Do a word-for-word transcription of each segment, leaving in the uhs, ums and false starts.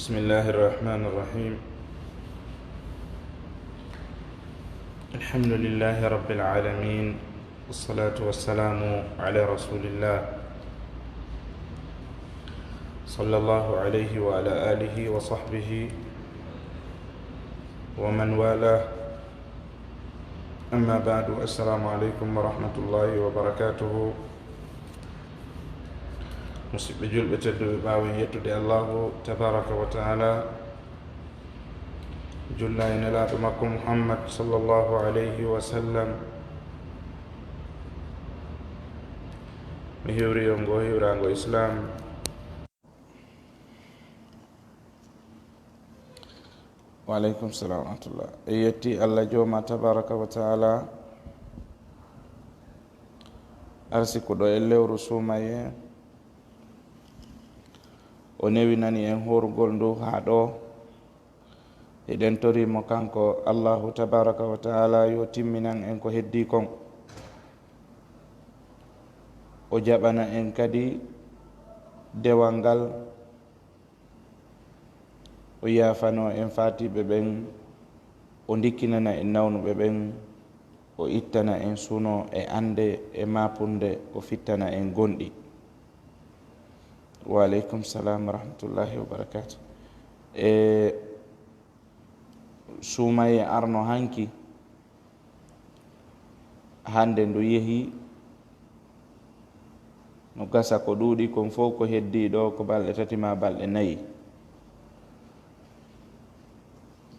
بسم الله الرحمن الرحيم. الحمد لله رب العالمين، والصلاة والسلام على رسول الله، صلى الله عليه وعلى آله وصحبه ومن والاه. أما بعد، السلام عليكم ورحمة الله وبركاته. Musidɓe julɓe tedduɓe, ɓaawo en yettude Allahu tabaraka wa taala, julla e nelaaɗo makko Muhammad sallallahu alayhi wa sallam, mi hiwri on ngoo hiwraango Islaam. Wa aleykum salam wa rahmatullah. En yetti Allah jooma tabaraka wa taala, arsikuɗo en lewru suumaye. O newinani en horugol ndu haa ɗo. Eɗen tori mo kanko Allahu tabaraka wa taala yo timminan en ko heddii kon. O jaɓana en kadi dewal ngal. O yaafano en faatiiɓe ɓen, o ndikkinana en nawnuɓe ɓen, o ittana en suno e annde e maapunde, o fittana en gonɗi. Wa aleykum salam wa rahmatullahi wa barakatuh. E suumaye arno hanki, hannde ndu yehi, no gasa ko ɗuuɗi kon fof, ko heddii ɗo ko balɗe tati maa balɗe nayi.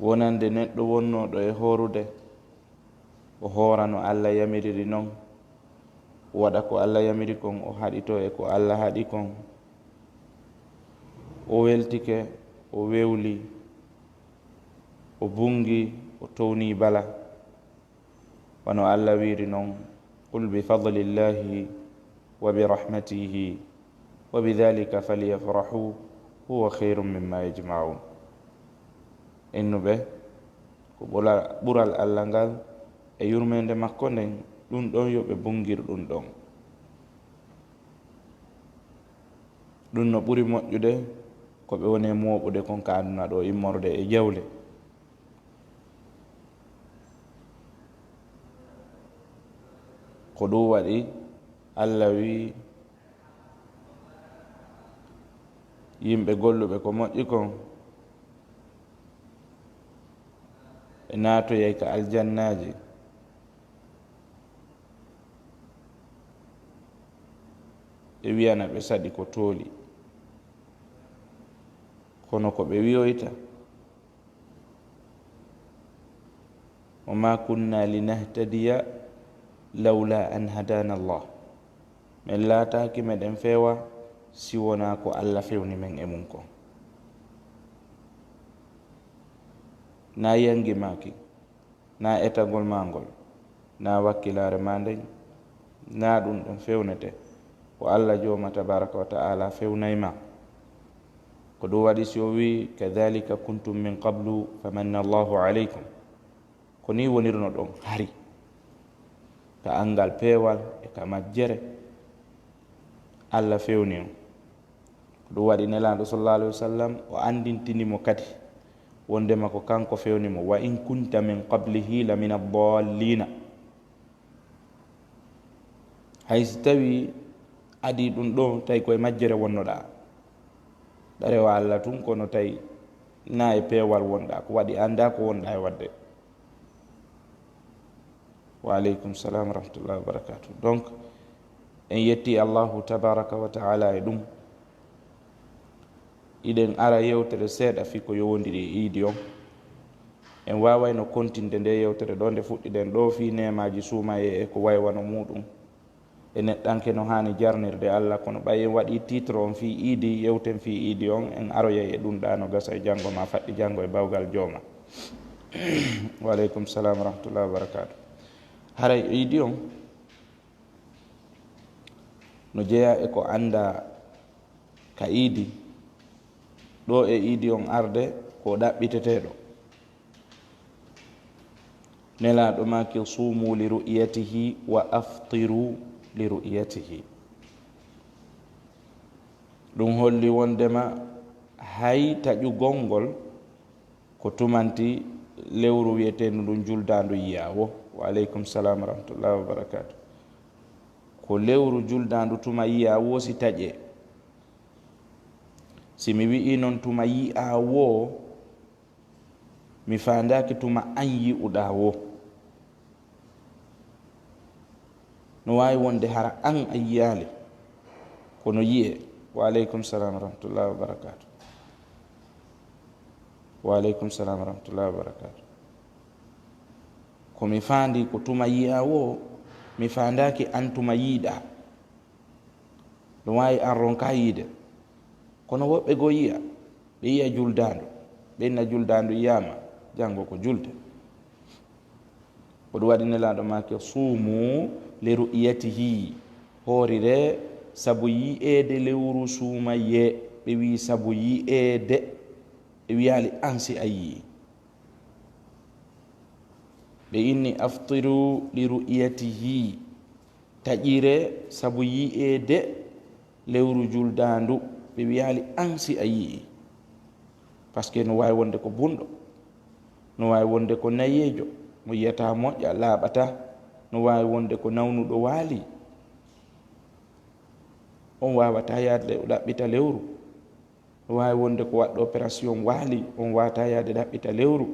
Wonande neɗɗo wonnooɗo e hoorude, o hoora no Allah yamiriri non, o waɗa ko Allah yamiri kon, o haɗitoo e ko Allah haɗi kon, o weltike, o wewli, o bunngi, o towni bala. Wano Allah wiiri non, "Qul bi fadlillahi wa bi rahmatihi wa bi dhalika falyafrahu huwa khayrun mimma yajma'un." Innuɓe, ko ɓula-, ɓural Allah ngal e yurmeende makko nden, ɗum ɗon yo ɓe bunngir ɗum ɗon. Ɗum no ɓuri moƴƴude ko ɓe woni e mooɓude kon ka aduna ɗo, immorde e jawle. Ko ɗum waɗi Allah wi'i, yimɓe golluɓe ko moƴƴi kon, ɓe naatoyay ka aljannaaji, ɓe wi'ana ɓe saɗi ko tooli. Kono ko ɓe wi'oyta, "Wa ma kunna linahtadiya lawla an hadana Allah." Men laataaki meɗen feewa si wonaa ko Allah fewni men e mum kon. Na yangi maaki, na etagol maa ngol, na wakkilaare maa nden, na ɗum ɗon fewnete. Ko Allah jooma tabaraka wa ta'ala fewnay ma. Ko ɗum waɗi si o wi'i, "Kadhalika kuntum min qablu famanna Allahu alaykum." Ko nii wonirno ɗon hari. Ka anngal peewal e ka majjere, Allah fewni on. Ko ɗum waɗi Nelaaɗo sallallahu alayhi wa sallam, o anndintini mo kadi wondema ko kanko fewni mo, "Wa in kunta min qablihi la min ad-dallina." Hay si tawi adii ɗum ɗo, tawi koye majjere wonnoɗaa. Ɗa rewa Allah tun, kono tawi na e peewal wonɗaa, ko waɗi anndaa ko wonɗaa e waɗde. Wa aleykum salam wa rahmatullahi wa barakatuh. Donc, en yetti Allahu tabaraka wa ta'ala e ɗum. Iɗen ara yewtere seeɗa fii ko yowondiri e iidi on. En waawayno kontinde nde yewtere ɗo nde fuɗɗiɗen ɗo fii neemaaji suumaye e ko waywano muuɗum. E neɗɗanke no haani jarnirde Allah, kono ɓay en waɗii titre on fii iidi, yewten fii iidi on, en aroyay e ɗum ɗa no gasa e janngo maa faɗɗi janngo e bawgal jooma. Wa aleykum salam wa rahmatullahi wa barakatuh. Haray iidi on no jeyaa e ko anndaa ka iidi, ɗo e iidi on arde ko ɗaɓɓiteteeɗo. Nelaaɗo maaki, "Suumu li ru'yatihi wa aftiru li ru'yatihi." Ɗum holli wondema Hay taƴugol ngol ko tumanti lewru wiyeteendu ndun juldaandu yiyaa wo. Wa aleykum salam wa rahmatullahi wa barakatuh. Ko lewru juldaandu tuma yiyaa wo si taƴee. Si mi wi'ii non tuma yi'aa wo, mi faandaaki tuma an yi'uɗaa wo. No waawi wonde hara an a yiyaali, kono yi'ee. Wa aleykum salam wa rahmatullahi wa barakatuh. Wa aleykum salam wa rahmatullahi wa barakatuh. Ko mi faandi ko tuma yi'aa wo, mi faandaaki an tuma yi'uɗaa. No waawi an ronkaa yi'ude. Kono woɓɓe goo yi'a, ɓe yi'a juldaandu, ɓe inna juldaandu yiyaama, janngo ko julde. Ko ɗum waɗi Nelaaɗo maaki, "Suumu li ru'yatihi." Hoorire sabu yi'eede lewru, suumayee. Ɓe wi'i sabu yi'eede, ɓe wi'aali an si a yi'ii. Ɓe inni, "Aftiru li ru'yatihi." Taƴire sabu yi'eede lewru juldaandu, ɓe wi'aali an si a yi'ii. Parce que no waawi wonde ko bunɗo, no waawi wonde ko nayeejo, mo yi'ataa moƴƴa, laaɓataa, no waawi wonde ko nawnuɗo waali, on waawataa yaade o ɗaɓɓita lewru, no waawi wonde ko waɗɗo opération waali, on waawataa yaade ɗaɓɓita lewru.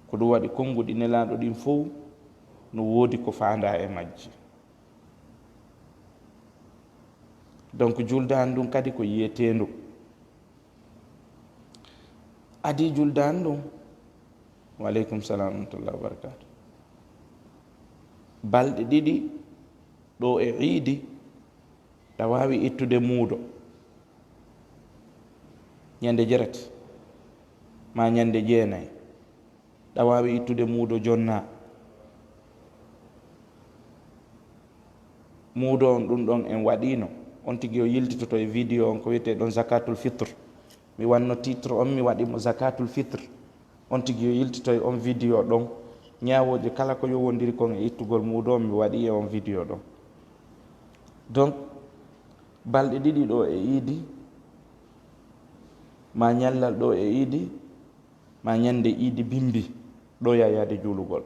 Ko ɗum waɗi konnguɗi Nelaaɗo ɗin fow no woodi ko faandaa e majji. Donc, juldaandu ndun kadi ko yi'eteendu. Adii juldaandu ndun, wa aleykum salam wa rahmatullahi wa barakatuh, balɗe ɗiɗi ɗo e iidi, ɗa waawi ittude muudo ñande jerati maa ñande jeenay. Ɗa waawi ittude muudo jonnaa. Muudo on ɗun ɗon en waɗiino. On tigi o yiltitoto e video on ko wiyetee ɗon Zakatul Fitr. Mi wanno titre on, mi waɗi mo Zakatul Fitr. On tigi o yiltito e on video ɗon. Ñaawooje kala ko yowondiri kon e ittugol muudo on, mi waɗi e on video ɗon. Donc, balɗe ɗiɗi ɗo e iidi, maa ñallal ɗo e iidi, maa ñande iidi bimbi, ɗo yaayaade juulugol,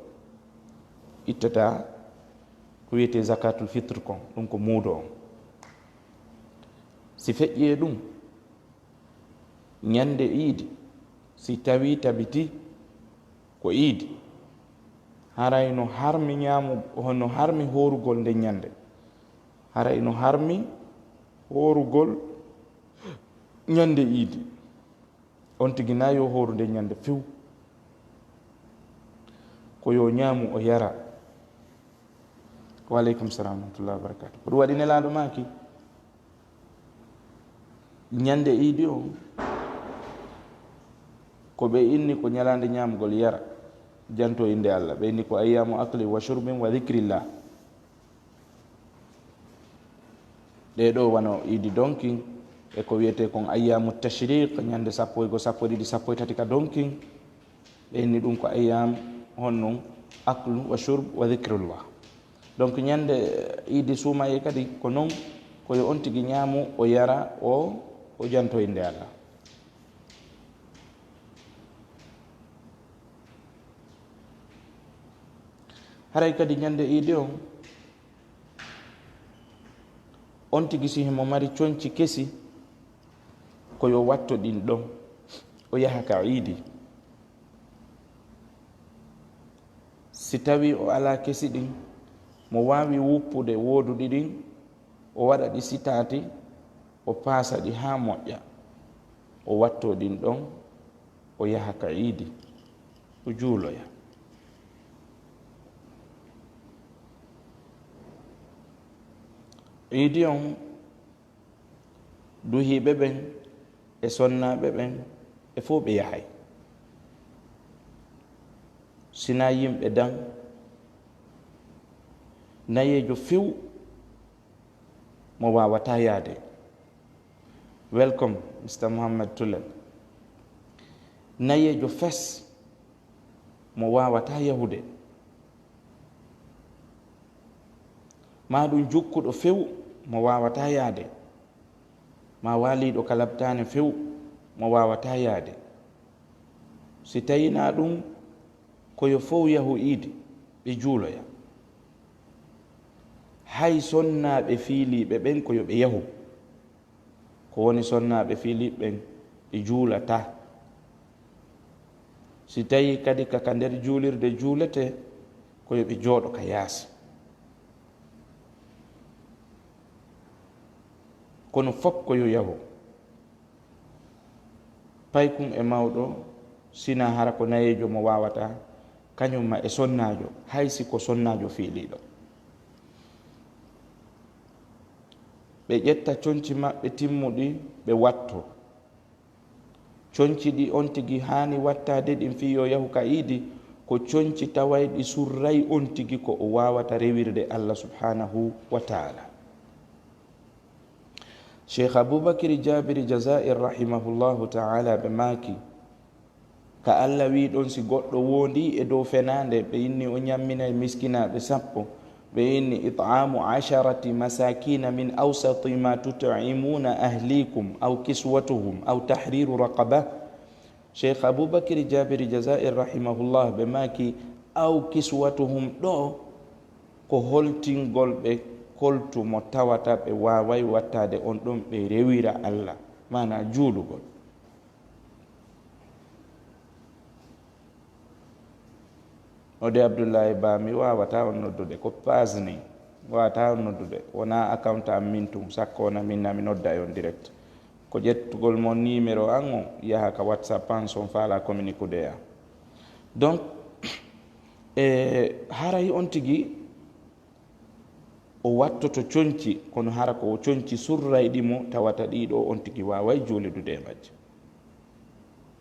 ittataa ko wiyetee Zakatul Fitr kon, ɗum ko muudo on. Si feƴƴii e ɗum, ñande iidi, si tawii tabitii ko iidi, haray no harmi ñaamu-, no harmi hoorugol nden ñande. Haray no harmi hoorugol ñande iidi. On tigi na yo hooru nden ñande few. Ko yo ñaamu, o yara. Wa aleykum salam wa rahmatullahi wa barakatuh. Ko ɗum waɗi Nelaaɗo maaki, ñande iidi on, ko ɓe inni ko ñalaande ñaamugol yara, janto innde Allah. Ɓe inni ko ayyaamu aklin wa shurbin wa dhikrillah. Ɗee ɗoo wano iidi donkin, e ko wiyetee kon ayyaamu tashriq, ñande sappo e goo, sappo e ɗiɗi, sappo e tati ka donkin. Ɓe inni ɗum ko ayyaamu honɗum, aklu wa shurb wa dhikrullah. Donc, ñande iidi suumayee kadi ko non, ko yo on tigi ñaamu, o yara, o, o janto innde Allah. Haray kadi ñande iidi on, on tigi si himo mari conci kesi, ko yo watto ɗin ɗon, o yaha ka iidi. Si tawii o alaa kesi ɗin, mo waawi wuppude wooduɗi ɗin, o waɗa ɗi sitaati, o paasa ɗi haa moƴƴa, o wattoo ɗin ɗon, o yaha ka iidi, o juuloya. Iidi on, duhiiɓe ɓen e sonnaaɓe ɓen, ɓe fow ɓe yahay. Sinaa yimɓe dan, nayeejo few mo waawataa yaade. Welcome, Mister Mohammed Tulel. Nayeejo fes mo waawataa yahude. Maa ɗum jukkuɗo few mo waawataa yaade. Maa waaliiɗo ka labtaane few. mo waawataa yahde. Si tawii na ɗum, ko yo fow yahu iidi, ɓe juuloya. Hay sonnaaɓe fiiliiɓe ɓen, ko yo ɓe yahu. Ko woni sonnaaɓe fiiliiɓe ɓen, ɓe juulataa. Si tawii kadi ka, ka nder juulirde juuletee, ko yo ɓe jooɗo ka yaasi. Kono fop ko yo yahu. Paykun e mawɗo, si na hara ko nayeejo mo waawataa, kañum ma e sonnaajo, hay si ko sonnaajo fiiliiɗo. Ɓe ƴetta conci maɓɓe timmuɗi, ɓe watto. Conci ɗi on tigi haani wattaade ɗin fii yo yahu ka iidi, ko conci tawayɗi surray on tigi ko o waawata rewirde Allah subhanahu wa ta'ala. Sheikh Abubakir Jabiri Jazair rahimahullahu ta'ala ɓe maaki, ka Allah wii ɗon, si goɗɗo woondii e dow fenaande, ɓe inni o ñamminay miskinaaɓe sappo, ɓe inni it'aamu asharati masakina min awsati ma tut'imuuna ahlikum aw kiswatuhum aw tahriru raqaba. Sheikh Abubakir Jabiri Jazair rahimahullah ɓe maaki, aw kiswatuhum ɗo ko holtingol ɓe koltu mo tawata ɓe waaway wattaade on ɗon ɓe rewira Allah, maana juulugol. O de Abdullahi Ba, mi waawataa on noddude, ko paas ni. Mi waawataa on noddude. Wonaa account am min tun, sakko wona min na mi nodda e on direct. Ko ƴettugol mo numéro an o, yaha ka WhatsApp an, si on faalaa communiquer de ya. Donc, e haray on tigi, o wattoto conci, kono hara ko o conci surrayɗi mo, tawata ɗiɗo on tigi waaway juulidude e majji.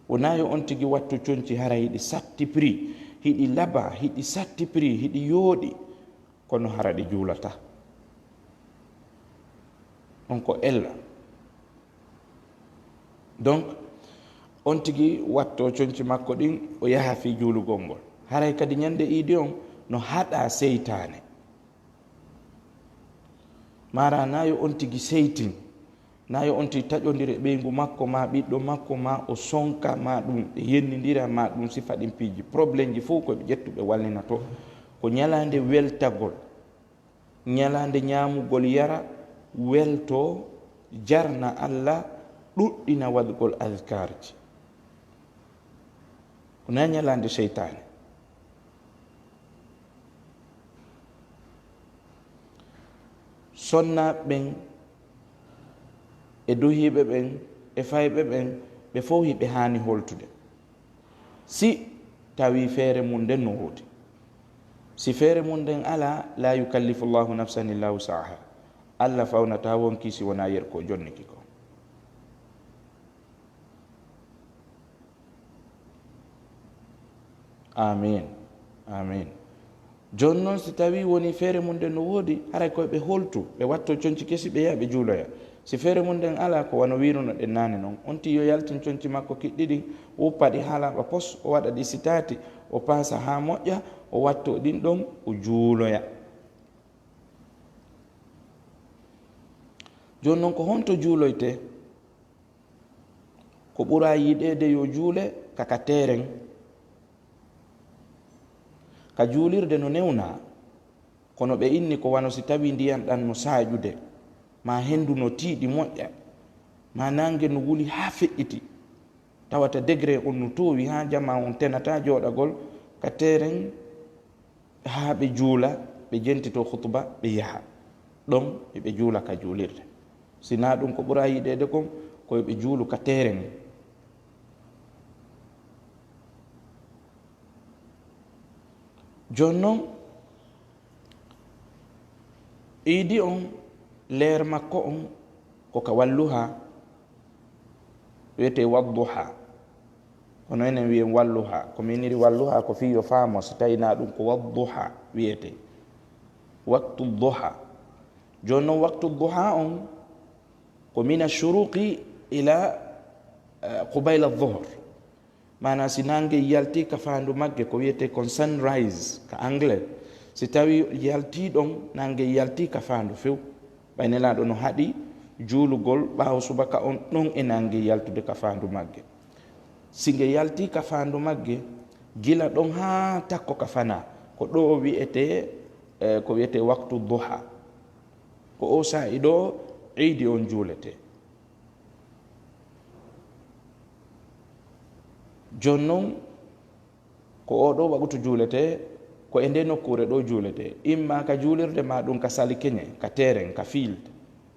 Wonaa yo on tigi wattu conci hara hiɗi satti prix, hiɗi laba, hiɗi satti prix, hiɗi yooɗi, kono hara ɗi juulata. On ko ella. Donc, on tigi watto conci makko ɗin, o yaha fii juulugol ngol. Haray kadi ñande iidi on no haɗa seytaane. Mara na yo on tigi seytin, na yo on tigi taƴondire ɓeyngu makko, ma ɓiɗɗo makko, ma o sonka, ma ɗum ɓe yennindira, ma ɗum sifa ɗin piiji. Problème ji fof ko ɓe ƴettu ɓe wallina to. Ko ñalaande weltagol, ñalaande ñaamugol yara, welto, jarna Allah, ɗuɗɗina waɗugol adkarji. Ko na ñalaande seytaane. Sonnaaɓe ɓen, e duhiiɓe ɓen, e fayɓe ɓen, ɓe fow hiɓe haani holtude. Si tawii feere mum nden no woodi. Si feere mum nden alaa, la yukallifu Allahu nafsan illa wus'aha. Allah fawnataa wonkii si wonaa yer ko jonniki ko. Amin. Amin. Jooni noon, si tawii wonii feere mum nden no woodi, haray ko ɓe holtu, ɓe watto conci kesi, ɓe yaha, ɓe juuloya. Si feere mum nden alaa, ko wano wiiruno ɗen naane non, on tigi yo yaltin conci makko kiɗɗi ɗin, woppa ɗi haa laaɓa pos, o waɗa ɗi sitaati, o paasa haa moƴƴa, o watto ɗin ɗon, o juuloya. Jooni noon, ko honto juuloytee? Ko ɓuraa yiɗeede yo juule ka, ka teeren. Ka juulirde no newnaa, kono ɓe inni ko wano si tawii ndiyan ɗan no saaƴude, maa henndu no tiiɗi moƴƴa, maa naange no wuli haa feƴƴiti, tawata degré on no toowi haa jamaa on tenataa jooɗagol ka teeren. Haa ɓe juula, ɓe jentitoo khutba, ɓe yaha. Ɗon eɓe juula ka juulirde. Si naa ɗum ko ɓuraa yiɗeede kon, ko eɓe juulu ka teeren. Jooni non, iidi on, leer makko on, ko ka walluha, wiyetee wadduha. Kono enen wiyen walluha. Ko miniri walluha ko fii yo faamo, si tawii naa ɗum ko wadduha wiyetee. Waktu duha. Jooni non waktu duha on ko mina shuruqi ila, eh, qubayla dhuhr. Maanaa si naange yaltii ka faandu magge, ko wiyetee kon sunrise ka anglais. Si tawii yaltii ɗon, naange yaltii ka faandu few. Ɓay Nelaaɗo no haɗi juulugol ɓaawo subaka on ɗon e naange yaltude ka faandu magge. Si nge yaltii ka faandu magge, gila ɗon haa takko ka fanaa, ko ɗoo wi'etee, eh, ko wi'etee waktu duha. Ko oo saa'i ɗoo iidi on juuletee. Jooni non, ko oo ɗoo waqtu juuletee, ko e ndee nokkuure ɗoo juuletee, imma ka juulirde maa ɗum ka sali keñe, ka teeren, ka field.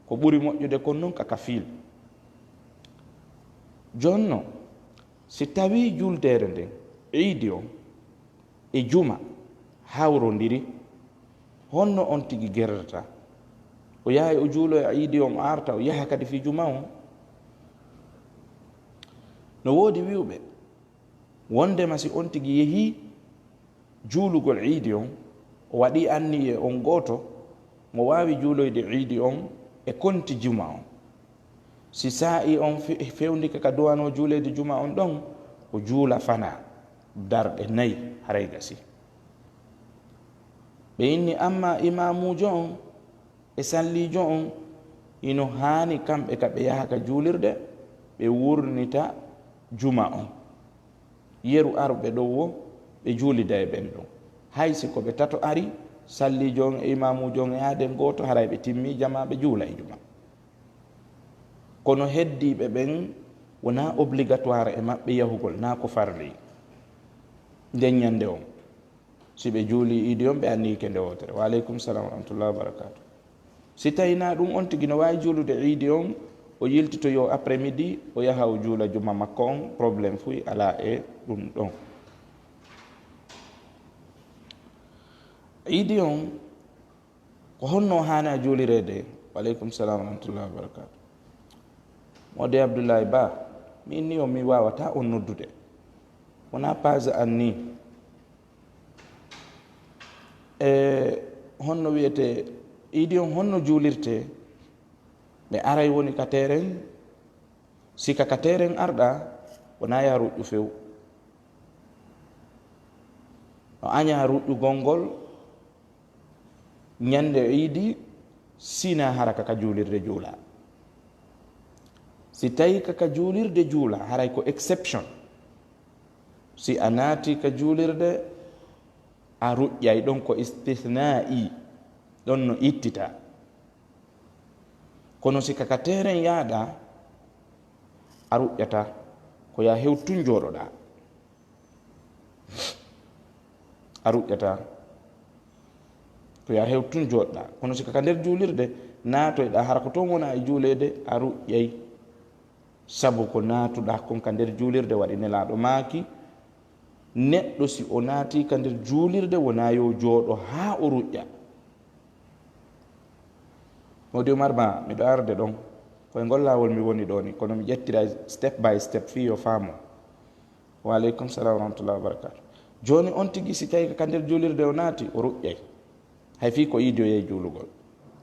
Ko ɓuri moƴƴude kon non ka, ka field. Jooni non, si tawii juuldeere nden, iidi on, e juma hawrondiri, honno on tigi gerrata? O yahay o juuloya iidi on, o arta, o yaha kadi fii juma on? No woodi wi'uɓe, wondema si on tigi yehii juulugol iidi on, o waɗii anniye on gooto, mo waawi juuloyde iidi on e konti juma on. Si saa'i on fe-, fewndike ka duwanoo juuleede juma on ɗon, o juula fanaa darɗe nay, haray gasii. Ɓe inni, amma imaamuujo on e salliijo on, hino haani kamɓe ka ɓe yaha ka juulirde, ɓe wurnita juma on. Yeru aruɓe ɗon wo, ɓe juulida e ɓen ɗon. Hay si ko ɓe tato ari, salliijo on e imaamuujo on e aaden gooto, haray ɓe timmii jamaa, ɓe juula e juma. Kono heddiiɓe ɓen, wonaa obligatoire e maɓɓe yahugol, naa ko farli nden ñande on. Si ɓe juulii iidi on, ɓe anniyike nde wootere. Wa aleykum salam wa rahmatullahi wa barakatuh. Si tawii naa ɗum, on tigi no waawi juulude iidi on, o yiltitoyoo après midi, o yaha o juula juma makko on, problème fuy alaa e ɗum ɗon. Iidi on, ko honno o haani a juulireede? Wa aleykum salam wa rahmatullahi wa barakatuh. Moodi Abdullahi Ba, min ni on, mi waawataa on noddude. Wonaa page an ni. E honno wi'etee, iidi on honno juulirtee? Ɓe aray woni ka teeren, si ka, ka teeren arɗa, wonaa yaa ruƴƴu few. No añaa ruƴƴugol ngol ñande iidi, si naa hara ka, ka juulirde juula. Si tawii ka, ka juulirde juula, haray ko exception. Si a naati ka juulirde, a ruƴƴay, ɗon ko istithna'i, ɗon no ittitaa. Kono si ka, ka teeren yaaɗaa, a ruƴƴataa, ko yaa hewtu tun jooɗoɗaa. A ruƴƴataa, ko yaa hewtu tun jooɗoɗaa. Kono si ka, ka nder juulirde naatoyɗaa, hara ko ton wonaa e juuleede, a ruƴƴay. Sabu ko naatuɗaa kon ka nder juulirde, waɗi Nelaaɗo maaki, neɗɗo si o naatii ka nder juulirde, wonaa yo jooɗo haa o ruƴƴa. Moodi Umar Ba, miɗo arde ɗon. Ko e ngol laawol mi woni ɗoo ni, kono mi ƴettiray step by step fii yo faamoo. Wa aleykum salam wa rahmatullahi wa barakatuh. Jooni on tigi, si tawii ka nder juulirde o naati, o ruƴƴay. Hay fii ko iidi o yehi juulugol.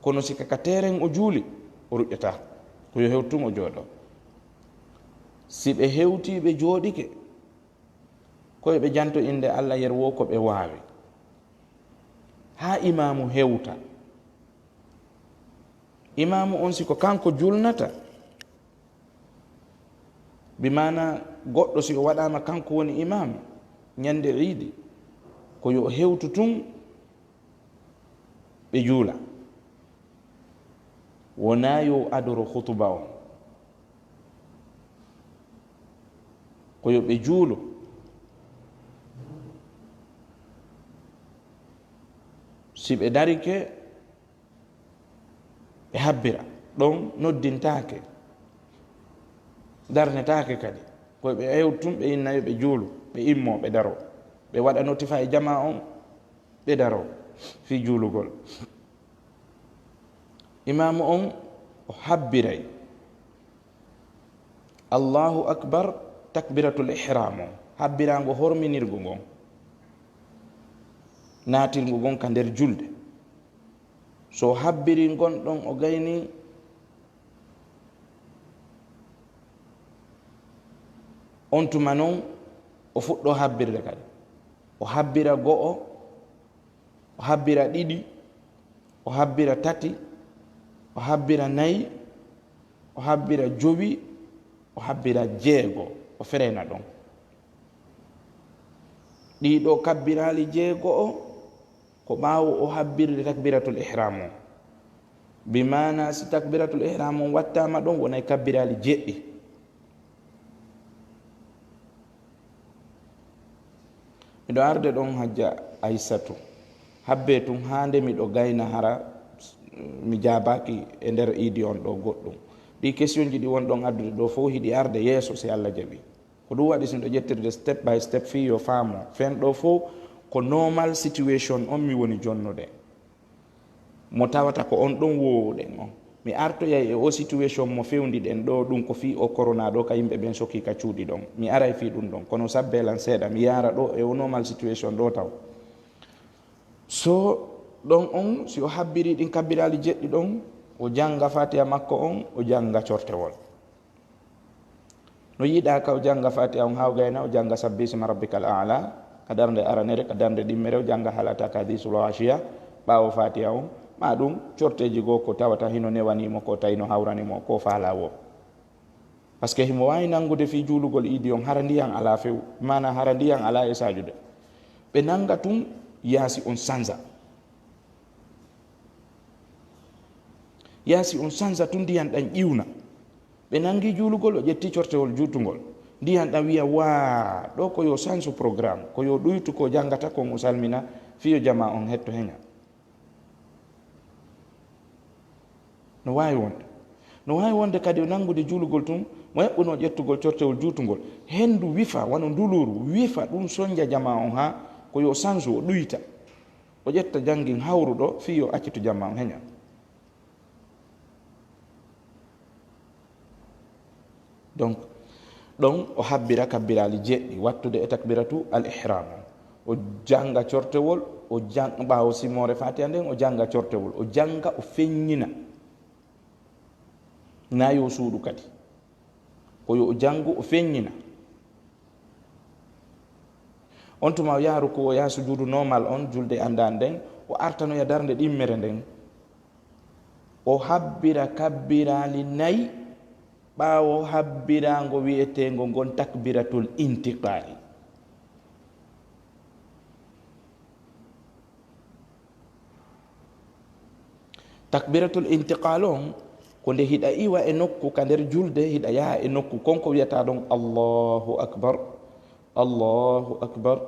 Kono si ka, ka teeren o juuli, o ruƴƴataa. Ko yo hewtu tun o jooɗoo. Si ɓe hewtii ɓe jooɗike, ko yo ɓe janto innde Alla yer woo ko ɓe waawi. Haa imaamu hewta. Imaamu on si ko kanko julnata, bi maana goɗɗo si o waɗaama kanko woni imaam ñande iidi, ko yo o hewtu tun ɓe juula. Wonaa yo o adoro khutuba on. Ko yo ɓe juulo. Si ɓe darike, ɓe habbira. Ɗon noddintaake. Darnetaake kadi. Ko ɓe hewtu tun, ɓe inna yo ɓe juulu, ɓe immoo, ɓe daroo. Ɓe waɗa notifa e jamaa on, ɓe daroo fii juulugol. Imaamu on, o habbiray. Allahu akbar, takbiratul ihram on. Habbiraango horminirgo ngon. Naatirgo ngon ka nder julde. So o habbirii ngon ɗon, o gayni, on tuma non, o fuɗɗoo habbirde kadi. O habbira go'o, o habbira ɗiɗi, o habbira tati, o habbira nayi, o habbira jowi, o habbira jeego, o ferena ɗon. Ɗii ɗoo kabbiraali jeego'o, ko ɓaawo o habbirde takbiratul ihram on. Bi maana, si takbiratul ihram on wattaama ɗon, wonay kabbiraali jeɗɗi. Miɗo arde ɗon, Hajja Aysatu. Habbee tun haa nde miɗo gayna, hara mi jaabaaki e nder iidi on ɗoo goɗɗum. Ɗii questionji ɗi won ɗon addude ɗoo fow hiɗi arde yeeso, si Alla jaɓi. Ko ɗum waɗi, si miɗo ƴettirde step by step fii yo faamo. Fen ɗoo fow ko normal situation on mi woni jonnude. Mo tawata ko on ɗon woowuɗen on. Mi artoyay e o situation mo fewndi ɗen ɗoo, ɗum ko fii o corona ɗoo ka yimɓe ɓen sokii ka cuuɗi ɗon. Mi aray fii ɗum ɗon. Kono sabbee lan seeɗa, mi yaara ɗoo e o normal situation ɗoo taw. So ɗon on, si o habbiri ɗin kabbiraali jeɗɗi ɗon, o janga Fatiha makko on, o janga cortewol. No yiɗaa ka o janga Fatiha on haa o gayna, o janga Sabbi isma rabbikal a'la, ka darnde aranere, ka darnde ɗimmere, o janga Hal ataka hadisul ghashiya, ɓaawo Fatiha on, maa ɗum corteeji goo ko tawata hino newani mo, ko tawi no hawrani mo, ko faalaa woo. Parce que himo waawi nangude fii juulugol iidi on, hara ndiyan alaa few, maanaa hara ndiyan alaa e saajude. Ɓe nanga tun, yaasi on sansa. Yaasi on sansa tun, ndiyan ɗan ƴiwna. Ɓe nangi juulugol, o ƴetti cortewol juutungol. Ndiyan ɗan wi'a, "Waa, ɗoo ko yo sansu programme, ko yo ɗuytu ko jangata kon, o salmina, fii yo jamaa on hetto heña." No waawi wonde. No waawi wonde kadi o nangude juulugol tun, mo eɓɓuno ƴettugol cortewol juutungol. Hendu wifa, wano nduluru, wifa ɗun sonja jamaa on haa ko yo sansu, o ɗuyta. O ƴetta jangin hawruɗo fii yo accitu jamaa on heña. Donc, ɗon o habbira kabbiraali jeɗɗi, wattude e takbiratu al ihram. O janga cortewol, o jang-, ɓaawo simoore Fatiha nden, o janga cortewol, o janga, o feññina. Na yo suuɗu kadi. Ko yo o jangu, o feññina. On tuma o yaha ruku, o yaha sujuudu normal on, julde anndaa nden, o artanoya darnde ɗimmere nden. O habbira kabbiraali nay, ɓaawo habbiraango wi'eteengo ngon takbiratul intiqaali. Takbiratul intiqaal on, ko nde hiɗa iwa e nokku ka nder julde, hiɗa yaha e nokku, kon ko wi'ataa ɗon, "Allahu akbar, Allahu akbar,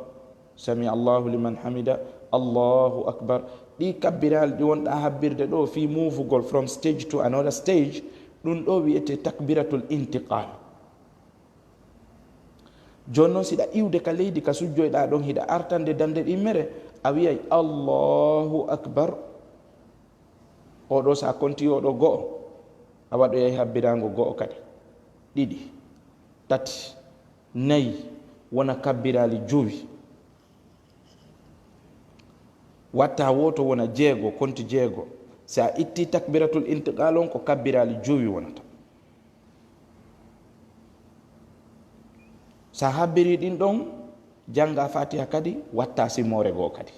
sami Allahu liman hamida, Allahu akbar." Ɗi kabbiraali ɗi wonɗaa habbirde ɗoo fii muuvugol from stage to another stage, ɗun ɗoo wi'etee takbiratul intiqaal. Jooni non, si hiɗa iwde ka leydi ka sujjoyɗaa ɗon, hiɗa artande darnde ɗimmere, a wi'ay, "Allahu akbar." Oo ɗoo, si a kontii oo ɗoo go'o, a waɗoyay habbiraango go'o kadi. Ɗiɗi, tati, nayi, wona kabbiraali jowi. Watta wooto wona jeego, konti jeego. Si a ittii takbiratul intiqaal on, ko kabbiraali jowi wonata. Sa habbirii ɗin ɗon, janngaa Faatiha kadi, wattaa simoore goo kadi.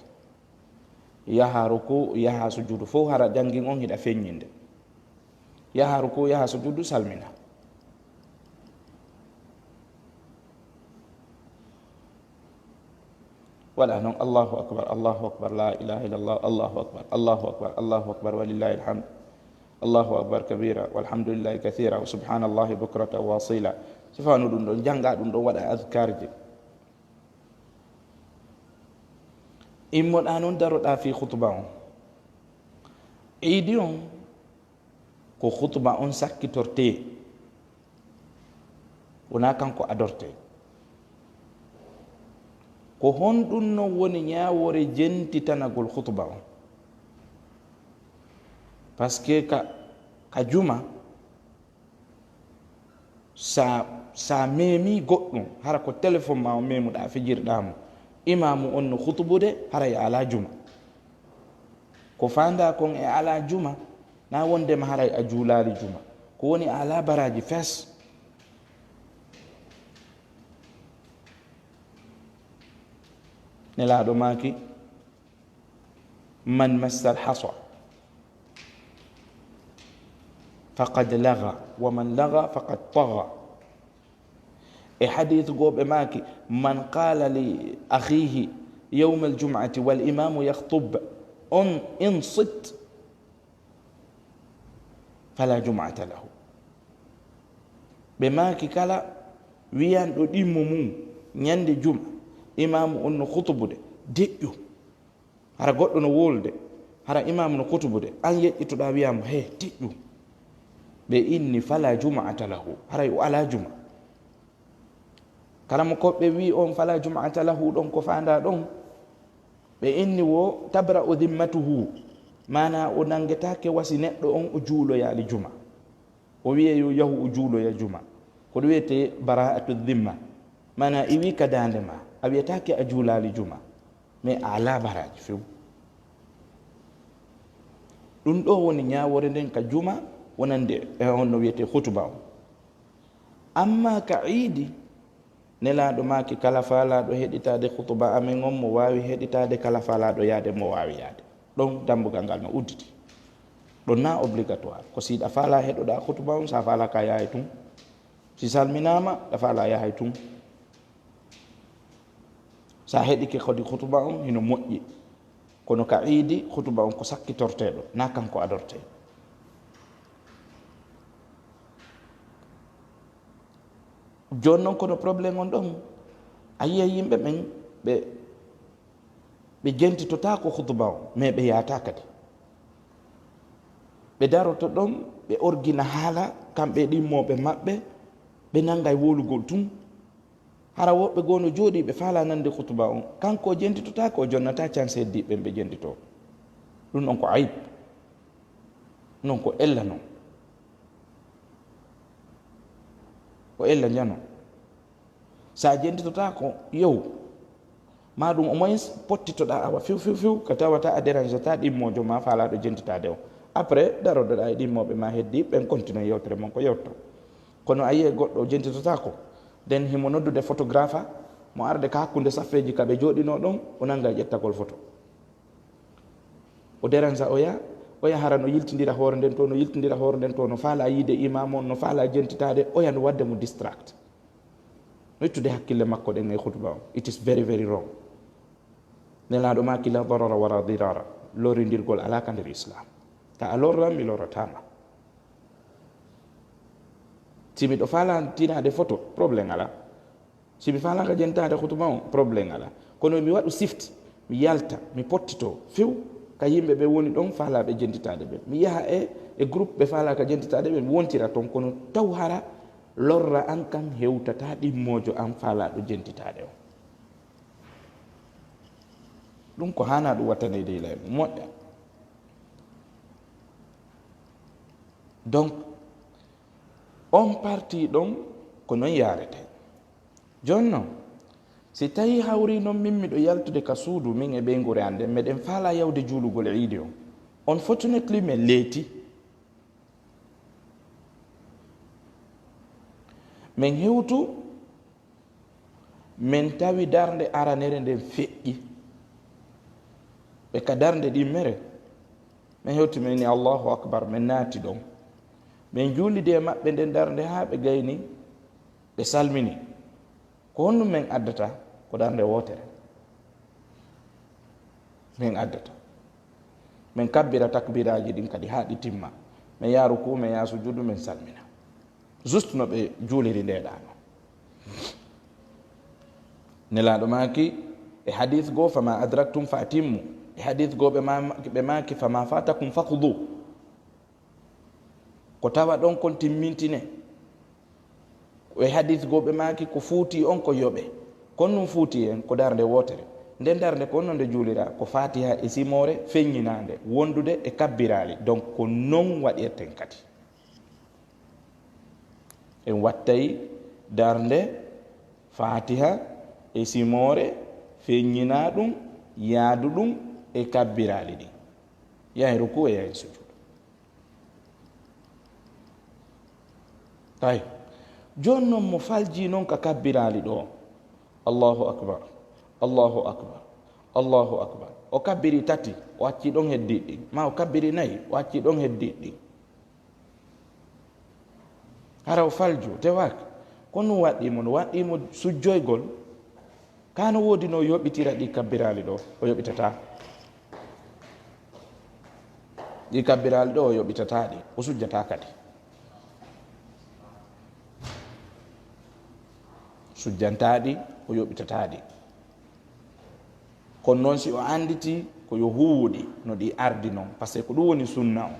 Yahaa rukuu, yahaa sujuudu, fow hara janngin on hiɗa feññinde. Yahaa rukuu, yahaa sujuudu, salmina. Waɗa non, Allahu akbar, Allahu akbar, la ilaha illallah, Allahu akbar, Allahu akbar, Allahu akbar, walillahil hamd. Allahu akbar kabira, walhamdulillahi kathira, wa subhanallahi bukratan wa asila. Si fanu ɗum ɗon, janngaa ɗum ɗon, waɗa adkarji. Immoɗaa non, daroɗaa fii khutba on. Iidi on, ko khutba on sakkitortee. Wonaa kanko adortee. Ko honɗum non woni ñaawoore jentitanagol khutba on? Parce que ka, ka juma, sa, sa meemii goɗɗum, hara ko téléphone maa on meemuɗaa, fijirɗaa mo, imaamu on no khutubude, haray a alaa juma. Ko faandaa kon e alaa juma, na wondema haray a juulaali juma. Ko woni a alaa baraaji fes. Nelaaɗo maaki, "Man massal hasa." Faqad laga, wa man laga faqad taga. E hadith goo ɓe maaki, man qala li akhihi yawma aljum'ati wal imamu yakhtub, on, insit, fala jum'ata lahu. Ɓe maaki kala wiyanɗo ɗimmo mum ñande juma, imamu on no khutubude, deƴƴu. Hara goɗɗo no wolude, hara imamu no khutubude, an yeƴƴitoɗaa wiyaa mo, "He, deƴƴu." Ɓe inni, "Fala jum'ata lahu." Haray o alaa juma. Karamokooɓe ɓe wi'i on, "Fala jum'ata lahu," ɗon ko faandaa ɗon. Ɓe inni wo, "Tabra'u dhimmatuhu." Maanaa o nanngetaake wasi neɗɗo on o juuloyaali juma. O wi'ee yo yahu o juuloya juma. Ko ɗum wiyetee bara'atu dhimma. Maanaa iwii ka daande maa. A wi'ataake a juulaali juma. Mais a alaa baraaji few. Ɗum ɗoo woni ñaawoore nden ka juma wonande e on no wiyetee khutuba on. Amma ka iidi, Nelaaɗo maaki, kala faalaaɗo heɗitaade khutuba amen on, mo waawi heɗitaade, kala faalaaɗo yaade, mo waawi yaade. Ɗon dambugal ngal no udditi. Ɗon na obligatoire. Ko si ɗa faalaa heɗoɗaa khutuba on, sa faalaa ka yahay tun. Si salminaama, ɗa faalaa yahay tun. Sa heɗike kadi khutuba on, hino moƴƴi. Kono ka iidi, khutuba on ko sakkitorteeɗo, na kanko adortee. Jooni non, kono problème on ɗon, a yi'ay yimɓe ɓen, ɓe, ɓe jentitotaako khutuba on, mais ɓe yaata kadi. Ɓe daroto ɗon, ɓe orgina haala, kamɓe e ɗimmooɓe maɓɓe, ɓe nanngay wolugol tun. Hara woɓɓe goo no jooɗii, ɓe faalaa nande khutuba on. Kanko o jentitotaako, o jonnataa chance heddiiɓe ɓen ɓe jentitoo. Ɗum on ko ayib. Non ko ella non. Ko ella njano. Sa jentitotaako, yow. Maa ɗum au moins pottitoɗaa awa few, few, few, ka tawata a dérangeata ɗimmoojo maa faalaaɗo jentitaade o. Après, daroɗoɗaa e ɗimmooɓe maa heddiiɓe ɓen, continue yewtere mon ko yewto. Kono a yi'ay goɗɗo o jentitotaako, nden himo noddude photographe, mo arde ka hakkunde saffeeji ka ɓe jooɗinoo ɗon, o nannga e ƴettagol photo. O dérange oya, oya hara no yiltindira hoore nden to, no yiltindira hoore nden to, no faalaa yiide imam on, no faalaa jentitaade, oya no waɗde mo distract. No ittude hakkille makko ɗen e khutuba on. It is very, very wrong. Nelaaɗo maaki, "La darara wala dirara." Lorrindirgol alaa ka nder Islam. Ta a lorran, mi lorrataa ma. Si miɗo faalaa tinaade photo, problème alaa. Si mi faalaaka jentitaade khutuba on, problème alaa. Kono mi waɗu shift, mi yalta, mi pottitoo few ka yimɓe ɓe woni ɗon faalaaɓe jentitaade ɓe. Mi yaha e, e groupe ɓe faalaaka jentitaade ɓe, mi wontira ton, kono taw hara lorra an kan hewtataa ɗimmoojo an faalaaɗo jentitaade on. Ɗum ko haanaa ɗum wattaneede e laawi mum moƴƴa. Donc, on parti ɗon ko non yaaretee. Jooni non, si tawii hawrii non min miɗo yaltude ka suudu, min e ɓeynguure an nden, meɗen faalaa yawde juulugol iidi on. Unfortunately, men leeti. Men hewtu, men tawi darnde aranere nden feƴƴi. Ɓe ka darnde ɗimmere, men hewti, men ni, "Allahu Akbar," men naati ɗon. Men juulidi e maɓɓe nden darnde haa ɓe gayni, ɓe salmini. Ko honɗum men addata? Ko darnde wootere men addata. Men kabbira takbiraaji ɗin kadi haa ɗi timma. Men yaha rukuu, men yaha sujuudu, men salmina. Juste no ɓe juuliri nde ɗaano. Nelaaɗo maaki e hadith goo, "Fama adraktum fa atimmu." E hadith goo ɓe ma-, ɓe maaki, "Fama fatakum faqdu." Ko tawa ɗon kon timmintine. E hadith goo ɓe maaki, "Ko fuuti on ko yoɓe." Kon ɗum fuuti en ko darnde wootere. Nden darnde kon no nde juulira, ko Fatiha e simoore feññinaande, wondude e kabbiraali. Donc ko non waɗirten kadi. En wattay darnde Fatiha e simoore feññinaa ɗum, yaadu ɗum e kabbiraali ɗin. Yahay rukuu e yahay sujuudu. Ay. Jooni non mo faljii non ka kabbiraali ɗoo. Allahu akbar. Allahu akbar. Allahu akbar. O kabbiri tati, o accii ɗon heddiiɗi ɗin. Maa o kabbiri nayi, o accii ɗon heddiiɗi ɗin. Hara o falju, tewak. Ko no waɗɗii mo, no waɗɗii mo sujjoygol. Ka no woodi no yoɓitira ɗi kabbiraali ɗo, o yoɓitataa. Ɗi kabbiraali ɗo, o yoɓitataa ɗi, o sujjataa kadi. Sujjantaa ɗi, o yoɓitataa ɗi. Kono noon, si o annditi ko yo huuwu ɗi, no ɗi ardi noon, parce que ko ɗum woni sunna on.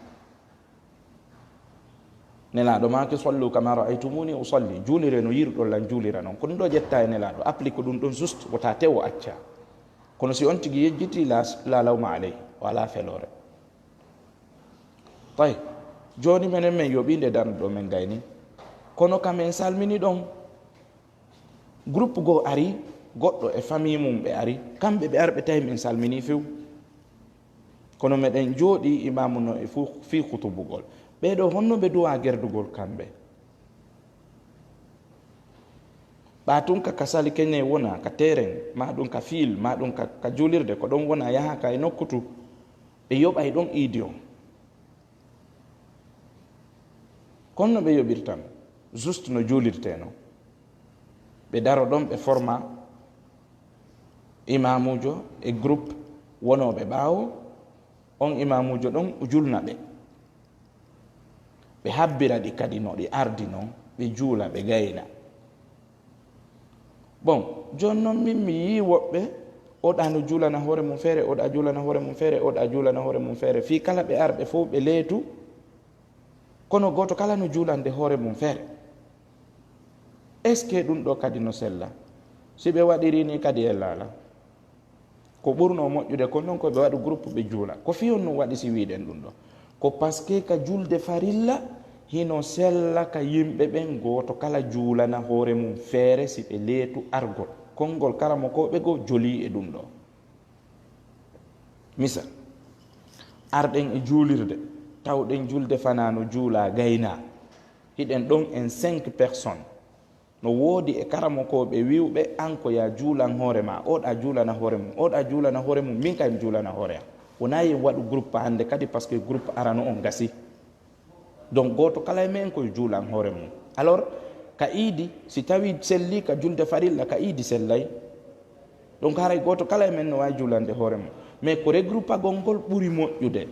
Nelaaɗo maaki, "Sallu kama ra'aytumuni usalli." Juulire no yiruɗon lan juulira noon. Ko ɗum ɗo ƴetta e Nelaaɗo, applique ɗum ɗon juste, wota tew o acca. Kono si on tigi yejjiti, la, la lawma alayhi, o alaa feloore. Tawi, jooni menen men yoɓii nde darnde ɗo men gayni. Kono ka men salmini ɗon, groupe goo ari, goɗɗo e famille mum ɓe ari, kamɓe ɓe arɓe tawi men salmini few. Kono meɗen jooɗii imaamu no e fu-, fii khutubugol. Ɓee ɗo honno ɓe duwaa gerdugol kamɓe? Ɓaa tun ka, ka sali keñe wona, ka terrain, maa ɗum ka fiil, maa ɗum ka, ka juulirde, ko ɗon wona yaha ka e nokku tu. Ɓe yoɓay ɗon iidi on. Kono no ɓe yoɓirtan, juste no juulirtee no. Ɓe daro ɗon, ɓe forma imaamuujo e groupe wonooɓe ɓaawo, on imaamuujo ɗon o julna ɓe. Ɓe habbira ɗi kadi no ɗi ardi non, ɓe juula, ɓe gayna. Bon, jooni noon min mi yii woɓɓe, oɗa no juulana hoore mum feere, oɗa juulana hoore mum feere, oɗa juulana hoore mum feere. Fii kala ɓe arɓe fof ɓe leetu, kono gooto kala no juulande hoore mum feere. Est-ce que ɗum ɗo kadi no sella? Si ɓe waɗiri ni kadi e laala. Ko ɓurno moƴƴude kon noon ko ɓe waɗu groupe ɓe juula. Ko fii honɗum waɗi si wiiɗen ɗum ɗo? Ko parce que ka julde farilla hino sella ka yimɓe ɓen gooto kala juulana hoore mum feere si ɓe leetu argol. Konngol karamokooɓe goo jolii e ɗum ɗo. Misal, arɗen e juulirde, tawɗen julde fanaa no juulaa gaynaa. Hiɗen ɗon en cinq personnes. No woodi e karamokooɓe wi'uɓe, an ko yaa juulan hoore maa, oɗa juulana hoore mum, oɗa juulana hoore mum, min kay mi juulana hoore am. Wonaa yen waɗu groupe hannde kadi, parce que groupe arano on gasi. Donc, gooto kala e men ko yo juulan hoore mum. Alors, ka iidi, si tawii sellii ka julde farilla, ka iidi sellay. Donc, haray gooto kala e men no waawi juulande hoore mum. Mais ko regroupagol ngol ɓuri moƴƴude.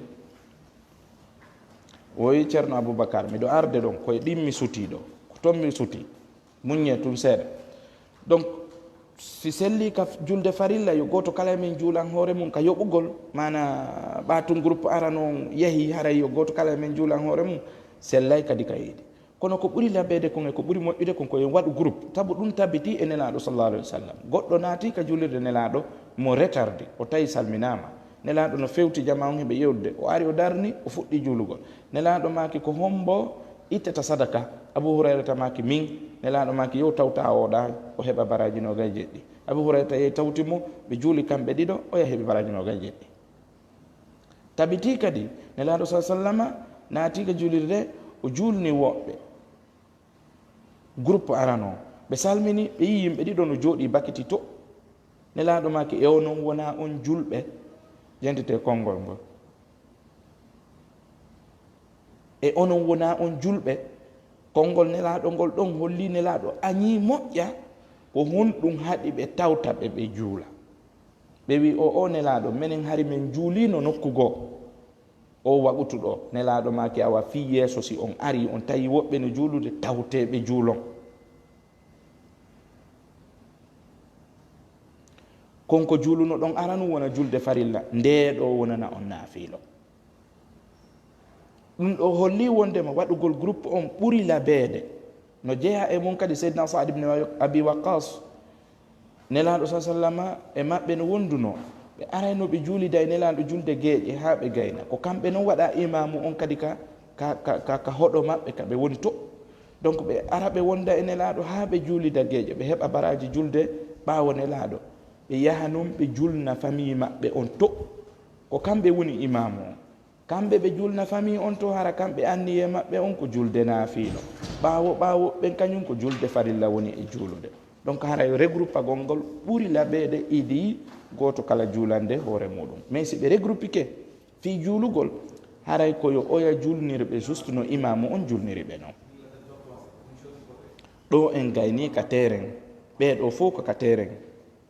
Woyi Ceerno Abubakar, miɗo arde ɗon, ko e ɗin mi sutii ɗo, ko ton mi sutii. Muññee tun seeɗa. Donc, si sellii ka julde farilla, yo gooto kala e men juulan hoore mum ka yoɓugol, maana ɓaa tun groupe arano on yahi, haray yo gooto kala e men juulan hoore mum, sellay kadi ka iidi. Kono ko ɓuri labeede kon e ko ɓuri moƴƴude kon ko en waɗu groupe. Sabu ɗum tabitii e Nelaaɗo sallallahu alayhi wa sallam. Goɗɗo naati ka juulirde Nelaaɗo mo retardi, o tawi salminaama. Nelaaɗo no fewti jamaa on heɓe yewtude. O ari o darni, o fuɗɗi juulugol. Nelaaɗo maaki, "Ko hombo ittata sadaka?" Abu Hurayrata maaki, "Min." Nelaaɗo maaki, "Yow tawta o ɗa, o heɓa baraaji noogay jeɗɗi." Abu Hurayrata yehi tawti mo, ɓe juuli kamɓe ɗiɗo, oya heɓi baraaji noogay jeɗɗi. Tabitii kadi, Nelaaɗo sallallahu alayhi wa sallama naati ka juulirde, o juulni woɓɓe. Groupe arano, ɓe salmini, ɓe yii yimɓe ɗiɗo no jooɗii bakiti to. Nelaaɗo maaki, "E onon wonaa on julɓe?" Jentete konngol ngol. "E onon wonaa on julɓe?" Konngol Nelaaɗo ngol ɗon holli Nelaaɗo añii moƴƴa, ko honɗum haɗi ɓe tawta ɓe, ɓe juula. Ɓe wi'i, "O, o Nelaaɗo, menen hari men juuliino nokku goo." O waɓutu ɗo, Nelaaɗo maaki, "Awa fii yeeso, si on arii, on tawi woɓɓe no juulude, tawtee ɓe juulon." Kon ko juulunoɗon aranu wona julde farilla, ndee ɗo wonana on naafiilo. Ɗum ɗo holli wondema waɗugol groupe on ɓuri labeede. No jeyaa e mum kadi Seydina Saad ibn Abi Waqqas. Nelaaɗo sa sallama e maɓɓe no wondunoo. Ɓe arayno ɓe juulida e Nelaaɗo julde geeƴe haa ɓe gayna. Ko kamɓe non waɗa imaamu on kadi ka, ka, ka, ka, ka hoɗo maɓɓe ka ɓe woni to. Donc ɓe ara ɓe wonda e Nelaaɗo haa ɓe juulida geeƴe, ɓe heɓa baraaji julde ɓaawo Nelaaɗo. Ɓe yaha non ɓe julna famille maɓɓe on to. Ko kamɓe woni imaamu on. Kamɓe ɓe juulna famille on to, hara kamɓe anniyee maɓɓe on ko julde naafiilo. Ɓaawo, ɓaawo ɓen kañum ko julde farilla woni e juulude. Donc haray regroupagol ngol ɓuri laɓeede idi gooto kala juulande hoore muɗum. Mais si ɓe regroupike fii juulugol, haray ko yo oya juulnir ɓe juste no imaamu on juulniri ɓe non. Ɗo en gayni ka terrain, ɓee ɗo fof ko ka terrain.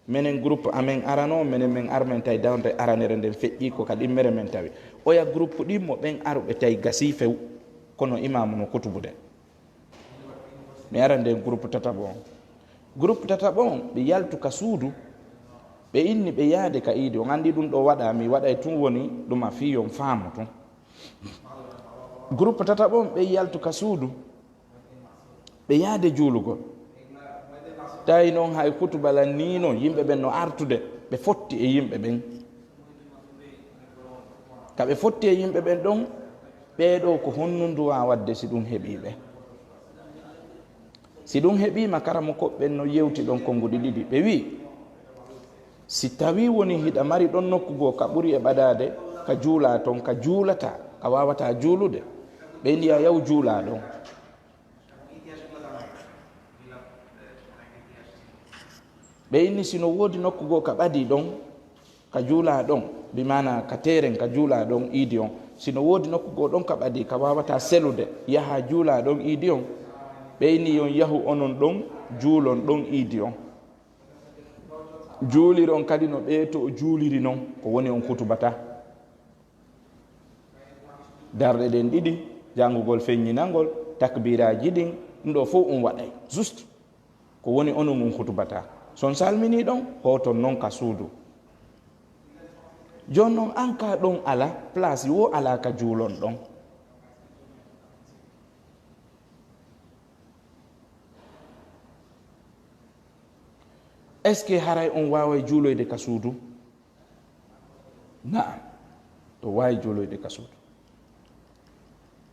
Menen groupe amen arano, menen men armen tawi dawnde aranere nden feƴƴi ko ka ɗimmere men tawi. Oya groupe ɗin mo ɓen aruɓe tawi gasi few, kono imaamu no kutubude. Mi ara nden groupe tataɓo on. Groupe tataɓo on, ɓe yaltu ka suudu, ɓe inni ɓe yaade ka iidi. On anndi ɗum ɗo waɗa, mi waɗay tun woni ɗuma fii yon faamu tun. Groupe tataɓo on, ɓe yaltu ka suudu, ɓe yaade juulugol. Tawi non hay kutuba lan nii non, yimɓe ɓen no artude, ɓe fotti e yimɓe ɓen. Ka ɓe fotti e yimɓe ɓen ɗon, ɓee ɗoo ko honno nduwa waɗde si ɗum heɓii ɓe? Si ɗum heɓiima, karamoko ɓen no yewti ɗon konnguɗi ɗiɗi. Ɓe wi'i, si tawii woni hiɗa mari ɗon nokku goo ka ɓuri e ɓadaade, ka juulaa ton, ka juulataa, ka waawataa juulude, ɓe inni a yaw juulaa ɗon. Ɓe inni si no woodi nokku goo ka ɓadii ɗon, ka juulaa ɗon, bi maana ka terrain ka juulaa ɗon iidi on. Si no woodi nokku goo ɗon ka ɓadii, ka waawataa selude, yahaa juulaa ɗon iidi on. Ɓe inni yon yahu onon ɗon, juulon ɗon iidi on. Juuliron kadi no ɓee to o juuliri non, ko woni on hutubataa. Darɗe ɗen ɗiɗi, janngugol feññinangol, takbiiraaji ɗin, ɗum ɗoo fof um waɗay. Juste. Ko woni onon on hutubataa. So on salminii ɗon, hooton non ka suudu. Jooni non, an ka ɗon alaa, place woo alaa ka juulon ɗon. Est-ce que haray on waaway juuloyde ka suudu? Na'am, to waawi juuloyde ka suudu.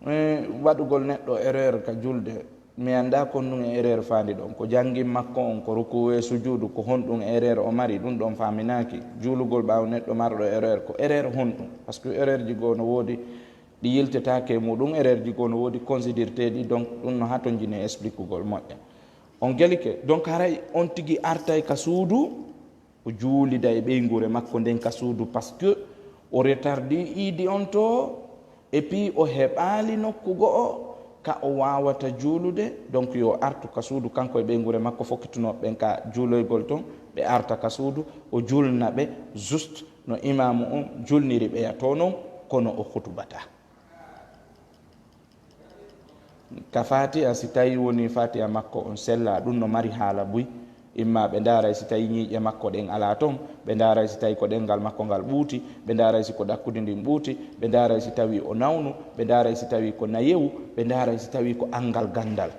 Eh, waɗugol neɗɗo erreur ka julde, mi anndaa kon ɗum e erreur faandi ɗon. Ko janngin makko on, ko rukuwe sujuudu, ko honɗum erreur o mari, ɗum ɗon faaminaaki. Juulugol ɓaawo neɗɗo marɗo erreur, ko erreur honɗum? Parce que erreur ji goo no woodi, ɗi yiltetaake e muɗum, erreur ji goo no woodi considirteeɗi, donc ɗum no hatonjini e expliquegol moƴƴa. On gelike, donc haray on tigi artay ka suudu, o juulida e ɓeynguure makko nden ka suudu, parce que o retardi iidi on to, et puis o heɓaali nokku go'o ka o waawata juulude, donc yo artu ka suudu, kanko e ɓeynguure makko fokkitunooɓe ɓen ka juuloygol ton, ɓe arta ka suudu, o julna ɓe juste no imaamu on julniri ɓeya to non, kono o hutubataa. Ka Faatiha, si tawii wonii Faatiha makko on sellaa, ɗum no mari haala buy. Imma ɓe ndaaray si tawii ñiiƴe makko ɗen alaa ton, ɓe ndaaray si tawii ko ɗemngal makko ngal ɓuuti, ɓe ndaaray si ko ɗakkudi ndin ɓuuti, ɓe ndaaray si tawii o nawnu, ɓe ndaaray si tawii ko nayewu, ɓe ndaaray si tawii ko anngal ganndal.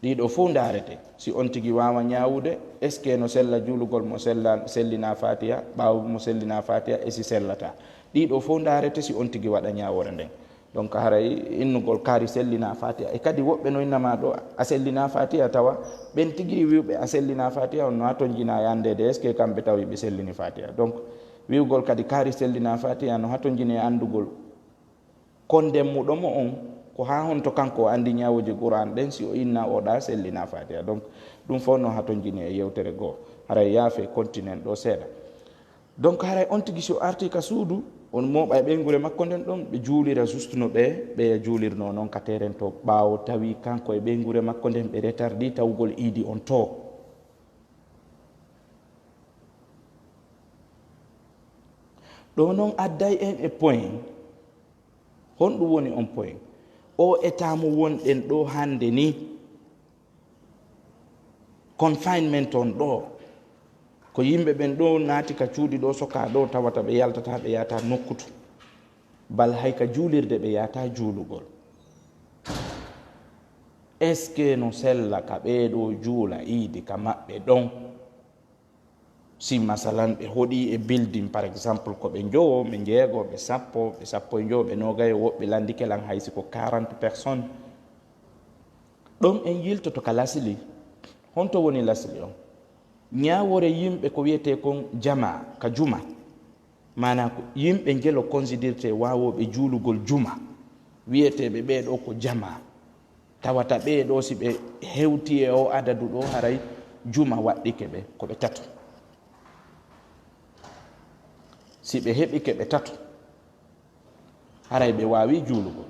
Ɗii ɗoo fof ndaarete. Si on tigi waawa ñaawude, est-ce que no sella juulugol mo sella-, sellinaa Faatiha, ɓaawo mo sellinaa Faatiha, e si sellataa? Ɗii ɗoo fof ndaarete si on tigi waɗa ñaawoore nden. Donc, haray innugol kaari sellinaa Faatiha. E kadi woɓɓe no innama ɗoo, a sellinaa Faatiha, tawa ɓen tigi wi'uɓe a sellinaa Faatiha, on no hatonjinaa e anndeede, est-ce que kamɓe tawi ɓe sellini Faatiha? Donc, wi'ugol kadi kaari sellinaa Faatiha no hatonjini e anndugol kon ndemmuɗo mo on, ko haa honto kanko o anndi ñaawooji Qur'aan ɗen, si o inna o ɗa sellinaa Faatiha. Donc, ɗum fof no hatonjini e yewtere goo. Haray yaafe, continuen ɗoo seeɗa. Donc, haray on tigi si o artii ka suudu, on mooɓa e ɓeynguure makko nden ɗon, ɓe juulira juste no ɓe, ɓeya juulirnoo non ka terrain to, ɓaawo tawi kanko e ɓeynguure makko nden ɓe retardi tawugol iidi on to. Ɗoo non adday en e point. Honɗum woni on point? O état mo wonɗen ɗoo hannde nii, confinement on ɗoo, ko yimɓe ɓen ɗoo naati ka cuuɗi ɗoo, sokaa ɗoo, tawata ɓe yaltataa, ɓe yahataa nokku to. Bal hay ka juulirde ɓe yahataa juulugol. Est-ce que no sella ka ɓee ɗoo juula iidi ka maɓɓe ɗon? Si masalan ɓe hoɗii e building, par exemple, ko ɓe njowo, ɓe njeego, ɓe sappo, ɓe sappo e njowo, ɓe noogayo, woɓɓe lanndike lan hay si ko quarante personnes. Ɗon en yiltoto ka lasli. Honto woni lasli on? Ñaawoore yimɓe ko wiyetee kon jamaa ka juma. Maanaa ko yimɓe ngelo considirte waawooɓe juulugol juma. Wiyeteeɓe ɓee ɗoo ko jamaa. Tawata ɓee ɗoo, si ɓe hewtii e oo adadu ɗoo, haray juma waɗɗike ɓe, ko ɓe tato. Si ɓe heɓike ɓe tato, haray ɓe waawii juulugol.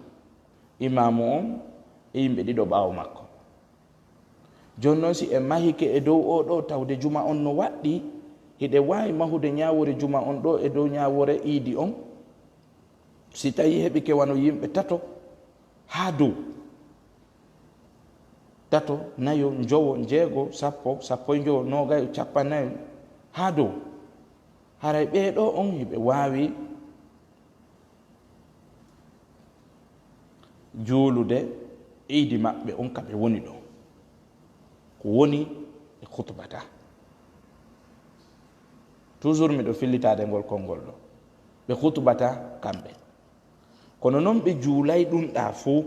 Imaamu on e yimɓe ɗiɗo ɓaawo makko. Jooni noon, si en mahike e dow oo ɗoo, tawde juma on no waɗɗii, hiɗen waawi mahude ñaawoore juma on ɗoo e dow ñaawoore iidi on. Si tawii heɓike wano yimɓe tato haa dow, tato, nayo, njowo, njeego, sappo, sappo e njowo, noogayo, cappannayo, haa dow, haray ɓee ɗoo on hiɓe waawi juulude iidi maɓɓe on ka ɓe woni ɗon, ko woni ɓe khutbata. Toujours miɗo fillitaade ngol konngol ɗoo, ɓe khutbata kamɓe. Kono noon ɓe juulay ɗum ɗaa fuu.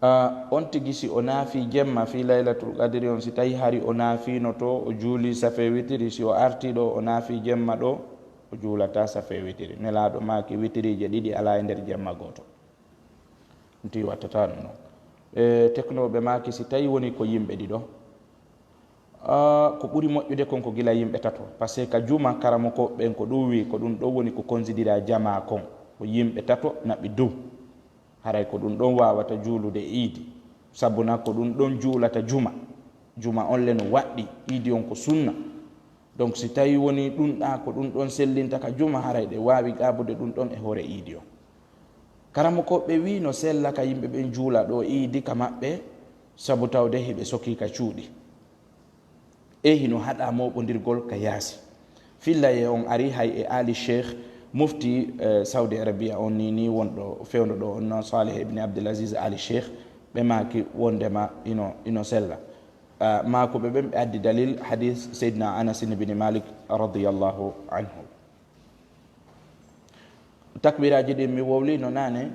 Ah, on tigi, si o naafii jemma fii Laylatul Qadri on, si tawii hari o naafiino to, o juulii safee witiri, si o artii ɗoo, o naafii jemma ɗoo, o juulataa safee witiri. Nelaaɗo maaki, witiriije ɗiɗi alaa e nder jemma gooto. Ɗum tigi wattataa ɗum ɗon. E teknooɓe maaki, si tawii woni ko yimɓe ɗiɗo, ah, ko ɓuri moƴƴude kon ko gila yimɓe tato. Parce que ka juma, karamokooɓe ɓen ko ɗum wii, ko ɗum ɗon woni ko konsidira jamaa kon. Ko yimɓe tato naɓi dow. Haray ko ɗum ɗon waawata juulude iidi. Sabu na ko ɗum ɗon juulata juma. Juma on le no waɗɗii, iidi on ko sunna. Donc, si tawii wonii ɗum ɗaa ko ɗum ɗon sellinta ka juma, haray ɗe waawi qaabude ɗum ɗon e hoore iidi on. Karamokooɓe wii no sella ka yimɓe ɓen juula ɗoo iidi ka maɓɓe, sabu tawde hiɓe sokii ka cuuɗi. E hino haɗaa mooɓondirgol ka yaasi. Fillaye on ari hay e Ali Cheikh, mufti, eh, Saudi Arabia on ni, ni wonɗo fewndo ɗoo on, no Saleh ibn Abdul Aziz Ali Cheikh, ɓe maaki wondema ino, ino sella. Ah, maakuɓe ɓen ɓe addi dalil hadis Seydina Anas ibn Malik radiyallahu anhu. Takbiraaji ɗin mi wowlino naane,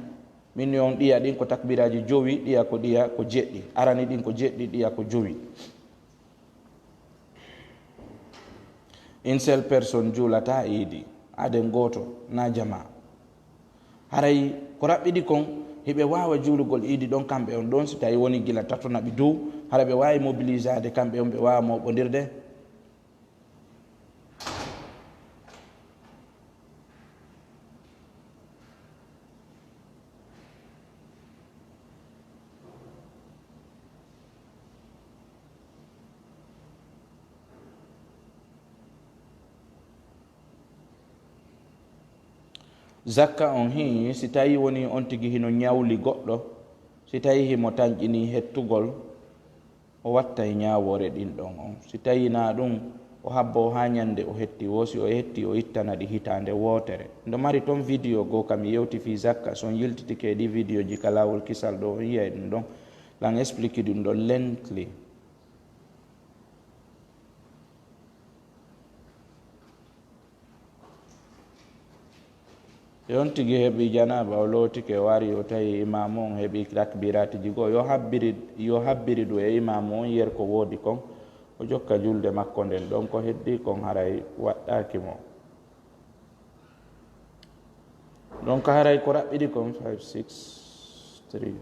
min on ɗiya ɗin ko takbiraaji jowi, ɗiya ko, ɗiya ko jeɗɗi. Arani ɗin ko jeɗɗi, ɗiya ko jowi. Une seule personne juulata iidi, aden gooto, na jamaa. Haray ko raɓɓiɗi kon, hiɓe waawa juulugol iidi ɗon kamɓe on ɗon, si tawii woni gila tato naɓi dow, hara ɓe waawi mobilisaade kamɓe on, ɓe waawa mooɓondirde. Zakka on, hii, si tawii wonii on tigi hino ñawli goɗɗo, si tawii himo tanƴinii hettugol, o wattay ñaawoore ɗin ɗon on. Si tawii naa ɗum, o habboo haa ñannde o hetti woo, si o hetti, o ittana ɗi hitaande wootere. Miɗo mari ton video goo ka mi yewti fii zakka, si on yiltitike e ɗii videoji ka Laawol Kisal ɗoo, on yi'ay ɗum ɗon. Lan explique ɗum ɗon lengthly. Si on tigi heɓii janaaba, o lootike, o ari, o tawi imaamu on heɓii takbiraatiji goo, yo habbiri, yo habbiri ɗum e imaamu on yer ko woodi kon, o jokka julde makko nden ɗon, ko heddii kon haray waɗɗaaki mo. Donc, haray ko raɓɓiɗi kon, five, six, three.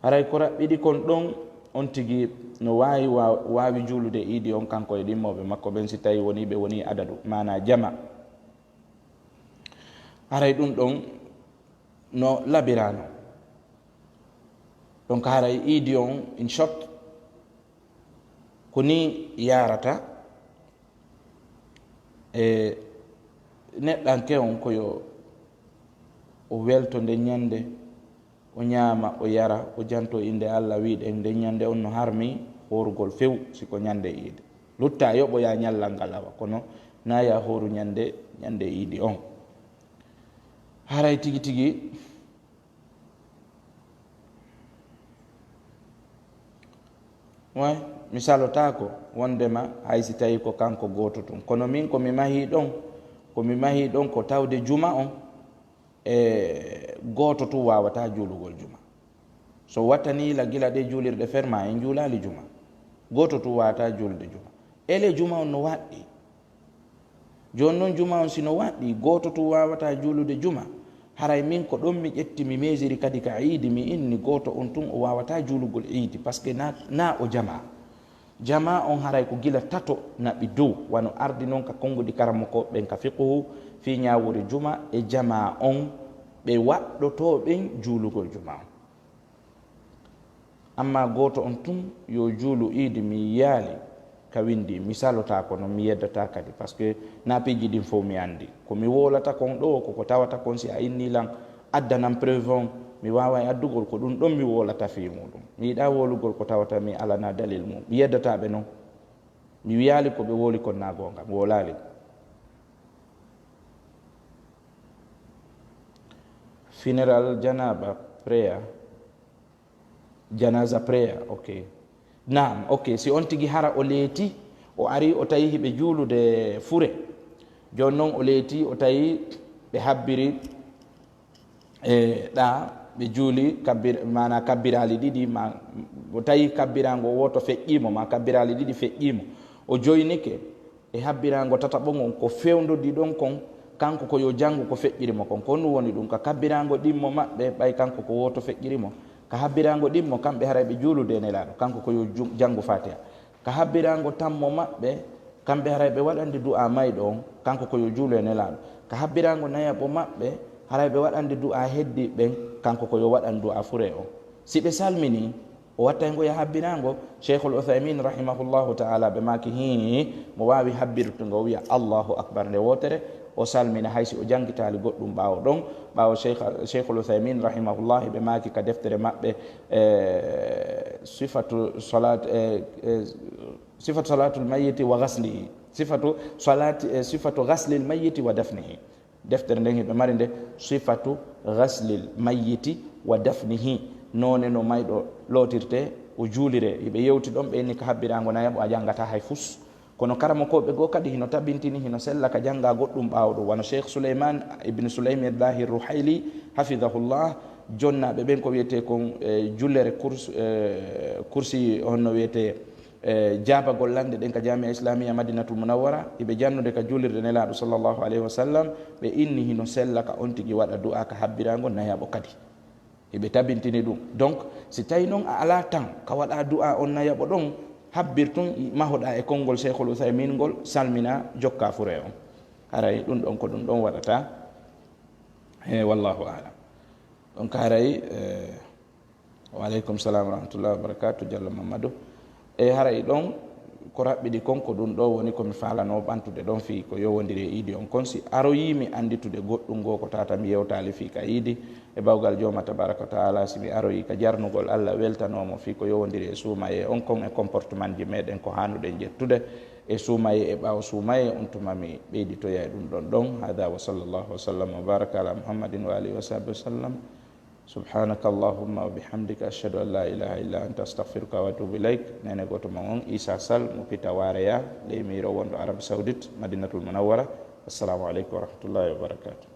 Haray ko raɓɓiɗi kon ɗon, on tigi no waawi, wa-, waawi juulude iidi on, kanko e ɗimmooɓe makko ɓen, si tawii wonii ɓe wonii adadu, maanaa jama. Haray ɗum ɗon no labiraano. Donc, haray iidi on, in short, ko nii yaarata. E neɗɗanke on, ko yo o welto nden ñannde, o ñaama, o yara, o janto innde Alla, wiiɗen nden ñannde on no harmi hoorugol few, si ko ñannde iide. Lutta yoɓoya ñallal ngal awa, kono naa ya hooru ñannde, ñannde iidi on. Haray tigi tigi, way, mi salotaako wondema hay si tawii ko kanko gooto tun. Kono min ko mi mahii ɗon, ko mi mahii ɗon ko tawde juma on, e gooto tun waawataa juulugol juma. So wattanii la gila ɗee juulirɗe fermaa, en juulaali juma. Gooto tun waawataa juulde juma. Ele juma on no waɗɗii. Jooni non, juma on si no waɗɗii, gooto tun waawataa juulude juma. Haray min ko ɗon mi ƴetti, mi meesiri kadi ka iidi, mi inni gooto on tun o waawataa juulugol iidi, parce que na, na o jamaa. Jamaa on haray ko gila tato naɓi dow, wano ardi non ka konguɗi karamokooɓe ɓen ka fiqhu, fii ñaawori juma e jamaa on ɓe waɗɗotoo ɓen juulugol juma on. Amma gooto on tun yo juulu iidi, mi yiyaali ka windi, mi salotaako non, mi yeddataa kadi, parce que na piiji ɗin fow mi anndi. Ko mi woolata kon ɗoo, ko ko tawata kon si a inni lan, addanan preuve on, mi waaway addugol, ko ɗun ɗon mi woolata fii muuɗum. Mi yiɗaa woolugol ko tawata mi alanaa dalil mum. Mi yeddataa ɓe non. Mi wiyaali ko ɓe wooli kon na goonga, mi woolaali. Funeral janaba prayer, janaza prayer, ok. Naam, ok. Si on tigi hara o leeti, o ari o tawi hiɓe juulude fure. Jooni non o leeti, o tawi ɓe habbiri, e, ɗa, ɓe juuli kabbir-, maana kabbiraali ɗiɗi, ma, o tawi kabbiraango wooto feƴƴiimo, ma kabbiraali ɗiɗi feƴƴiimo. O joynike, e habbiraango tataɓo ngon, ko fewndodi ɗon kon, kanko ko yo janngu ko feƴƴiri mo kon. Ko honɗum woni ɗum? Ka habbiraango ɗimmo maɓɓe, ɓay kanko ko wooto feƴƴiri mo. Ka habbiraango ɗimmo, kamɓe haray ɓe juulude e Nelaaɗo, kanko ko yo ju-, janngu Faatiha. Ka habbiraango tammo maɓɓe, kamɓe haray ɓe waɗande du'a mayɗo on, kanko ko yo juulu e Nelaaɗo. Ka habbiraango nayaɓo maɓɓe, haray ɓe waɗande du'a heddiiɓe ɓen, kanko ko yo waɗan du'a fure on. Si ɓe salminii, o wattay ngo ya habbiraango. Cheikhul Uthaymin rahimahullahu ta'ala ɓe maaki, hii, mo waawi habbirtugo o wiya Allahu Akbar nde wootere, o salmina hay si o janngitaali goɗɗum ɓaawo ɗon. Ɓaawo Cheikh, Cheikhul Uthaymin rahimahullah ɓe maaki ka deftere maɓɓe, e, sifatu salat, e, e, sifatu salatul mayyiti wa ghaslihi. Sifatu salati, e, sifatu ghaslil mayyiti wa dafnihi. Deftere nden hiɓe mari nde, sifatu ghaslil mayyiti wa dafnihi, noone no mayɗo lootirte, o juulire. Hiɓe yewti ɗon, ɓe inni ka habbiraango nayaɓo a janngata hay fus. Kono karamokooɓe goo kadi hino tabintini, hino sella ka jannga goɗɗum ɓaawo ɗum. Wano Cheikh Souleymane ibn Souleymane Dahir Ruhaili, hafidahullah, jonnaaɓe ɓen ko wiyetee kon, e, jullere kurs-, e, kursi, honno wiyetee, e, jaabagol lannde ɗen ka Jamia Islamia Madinatul Munawwara, iɓe jannude ka juulirde Nelaaɗo sallallahu alayhi wa sallam, ɓe inni hino sella ka on tigi waɗa du'a ka habbiraango nayaɓo kadi. Iɓe tabintini ɗum. Donc, si tawi non a alaa tan ka waɗa du'a on nayaɓo ɗon, habbir tun, mahoɗa e konngol Cheikhul Uthaymin ngol, salmina, jokka fure on. Haray ɗum ɗon ko ɗum ɗon waɗata. E, wallahu a'lam. Donc, haray, e, Wa aleykum salam wa rahmatullahi wa barakatuh, Jallo Mamadou. E haray ɗon ko raɓɓiɗi kon, ko ɗum ɗo woni ko mi faalanoo ɓantude ɗon fii ko yowondiri e iidi on kon. Si aroyii mi annditude goɗɗum goo ko tata mi yewtaali fii ka iidi, e bawgal Jooma tabaraka wa taala, si mi aroyii ka jarnugol Alla weltanoo mo fii ko yowondiri e suumayee on kon e comportement ji meɗen ko haanuɗen ƴettude e suumayee e ɓaawo suumayee, on tuma mi ɓeyditoya e ɗum ɗon ɗon. Hada wa sallallahu wa sallam wa baraka ala Muhammadin wa alihi wa sahbihi wa sallam. Subhanaka Allahumma wa bihamdika, ashhadu an la ilaha illa anta, astaghfiruka wa atubu ilaik. Neene gooto mon on, Isa Sall, mo Pita Wareya, ley Miro wonɗo Arabie Saoudite, Madinatul Munawwara. Assalamu aleykum wa rahmatullahi wa barakatuh.